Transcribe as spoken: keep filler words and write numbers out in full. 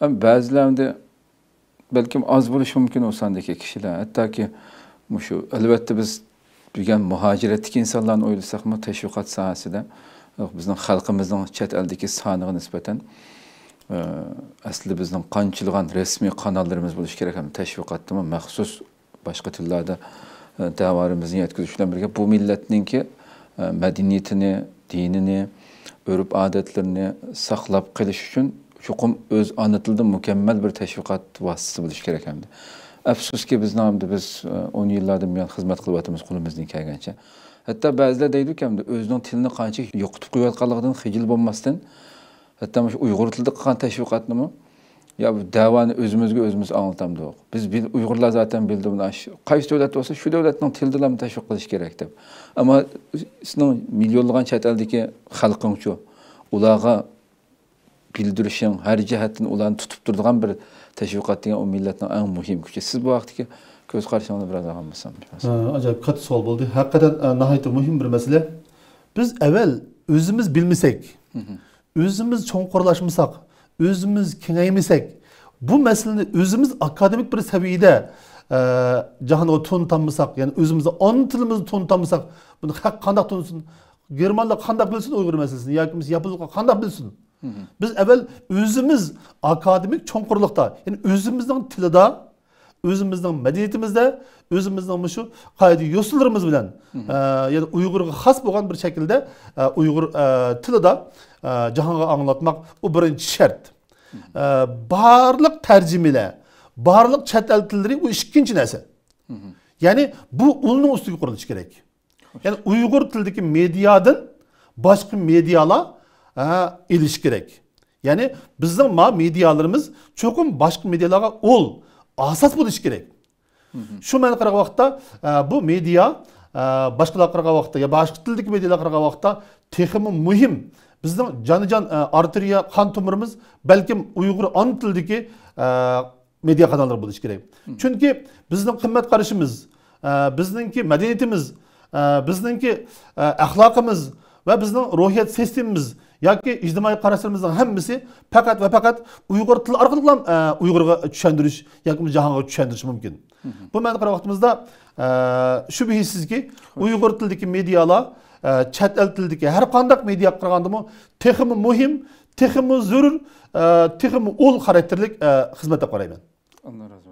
ئەم، بەزىلەر ئەمدى بەلكىم ئاز بولۇشى مۇمكىن ئۇ ساندىكى كىشىلەر. ھەتتاكى مۇشۇ، ئەلۋەتتە، بىز بۈگۈن مۇھاجىرەتتىكى ئىنسانلارنى ئويلىساقمۇ، تەشۋىقات ساھەسىدە بىزنىڭ خەلقىمىزنىڭ چەت ئەلدىكى سانىغا نىسبەتەن، ئە، ئەسلىدە بىزنىڭ قانچىلىغان رەسمىي قاناللىرىمىز بولۇشى كېرەك ھەم تەشۋىقاتتىمۇ مەخسۇس باشقا تىللاردا، ئە، دەۋالىرىمىزنى يەتكۈزۈش بىلەن بىرگە، بۇ مىللەتنىڭكى، ئە، مەدەنىيىتىنى، دىنىنى، ئۆرپ-ئادەتلىرىنى ساقلاپ قېلىش ئۈچۈن چوقۇم ئۆز ئانا تىلىدا مۇكەممەل بىر تەشۋىقات ۋاسىتىسى بولۇشى كېرەك ئەمدى. ئەپسۇسكى، بىزنىڭ ئەمدى بىز، ئە، ئون يىللاردىن بۇيان خىزمەت قىلىۋاتىمىز قولىمىزدىن كەلگەنچە. ھەتتا بەزىلەر دەيدۇكى، ئەمدى ئۆزىنىڭ تىلىنى قانچىلىك يوقىتىپ قويۇۋاتقانلىقىدىن خىجىل بولماستىن، ھەتتا مۇشۇ ئۇيغۇر تىلىدا قىلغان تەشۋىقاتنىمۇ، يا بۇ دەۋانى ئۆزىمىزگە ئۆزىمىز ئاڭلىتامدۇق؟ بىز بىل-، ئۇيغۇرلار زاتەن بىلدى بۇنى، ئاش-، قايسى دۆلەت بولسا شۇ دۆلەتنىڭ تىلىدىلا تەشۋىق قىلىش كېرەك دەپ. ئەمما سېنىڭ مىليونلىغان چەت ئەلدىكى خەلقىڭچۇ؟ ئۇلارغا بىلدۈرۈشۈڭ، ھەر جەھەتتىن ئۇلارنى تۇتۇپ تۇرىدىغان بىر تەشۋىقات دېگەن ئۇ مىللەتنىڭ ئەڭ مۇھىم كۈچى. سىز بۇ ھەقتىكى كۆز قارىشىڭىزنى بىراز ئاڭلىسام. ئە، ئاجايىپ كاتتا سوئال بولدى. ھەقىقەتەن، ئە، ناھايىتى مۇھىم بىر مەسىلە. بىز ئەۋۋەل ئۆزىمىز بىلمىسەك، مھم. ئۆزىمىز چوڭقۇرلاشمىساق، ئۆزىمىز كېڭەيمىسەك، بۇ مەسىلىنى ئۆزىمىز ئاكادېمىك بىر سەۋىيەدە، ئە، جاھانغا تونۇتالمىساق، يەنى ئۆزىمىزنىڭ ئانا تىلىمىزنى تونۇتالمىساق، بۇنى خەق قانداق تونۇسۇن؟ گېرمانلار قانداق بىلسۇن ئۇيغۇر مەسىلىسىنى ياكى بولمىسا ياپونلار قانداق بىلسۇن؟ مھم. بىز ئەۋۋەل ئۆزىمىز ئاكادېمىك چوڭقۇرلۇقتا، يەنى ئۆزىمىزنىڭ تىلىدا، ئۆزىمىزنىڭ مەدەنىيىتىمىزدە، ئۆزىمىزنىڭ مۇشۇ قائىدە-يوسۇنلىرىمىز بىلەن، مھم. ئە، يەنى ئۇيغۇرغا خاس بولغان بىر شەكىلدە، ئە، ئۇيغۇر، ئە، تىلىدا، ئە، جاھانغا ئاڭلاتماق، ئۇ بىرىنچى شەرت. مھم. ئە، بارلىق تەرجىمىلەر، بارلىق چەت ئەل تىللىرى، ئۇ ئىككىنچى نەرسە. مھم. يەنى بۇ ئۇلنىڭ ئۈستىگە قۇرۇلۇشى كېرەك. يەنى ئۇيغۇر تىلىدىكى مېدىيادىن باشقا مېدىيالار، ھە، ئېلىش كېرەك. يەنى بىزنىڭ ما مېدىيالىرىمىز چوقۇم باشقا مېدىيالارغا ئۇل، ئاساس بولۇشى كېرەك. مھم. شۇ مەنىدە قارىغان ۋاقىتتا، ئە، بۇ مېدىيا، ئە، باشقىلارغا قارىغان ۋاقىتتا يا باشقا تىلدىكى مېدىيالارغا قارىغان ۋاقىتتا تېخىمۇ مۇھىم. بىزنىڭ جانىجان، ئە، ئارتېرىيە قان تومۇرىمىز بەلكىم ئۇيغۇر ئانا تىلىدىكى، ئە، مېدىيا قاناللىرى بولۇشى كېرەك. مم. چۈنكى بىزنىڭ قىممەت قارىشىمىز، ئە، بىزنىڭكى مەدەنىيىتىمىز، ئە، بىزنىڭكى، ئە، ئەخلاقىمىز ۋە بىزنىڭ روھىيەت سىستېمىمىز ياكى ئىجتىمائىي قاراشلىرىمىزنىڭ ھەممىسى پەقەت ۋە پەقەت ئۇيغۇر تىلى ئارقىلىقلا، ئە، ئۇيغۇرغا چۈشەندۈرۈش ياكى جاھانغا چۈشەندۈرۈش مۇمكىن. مم. بۇ مەنىدە قارىغان ۋاقتىمىزدا، ئە، شۈبھىسىزكى، ئۇيغۇر تىلىدىكى مېدىيالار، ئە، چەت ئەل تىلىدىكى ھەر قانداق مېدىياغا قارىغاندىمۇ تېخىمۇ مۇھىم، تېخىمۇ زۆرۈر، ئە، تېخىمۇ ئۇل خاراكتېرلىك، ئە، خىزمەت دەپ قارايمەن. ئاللا رازى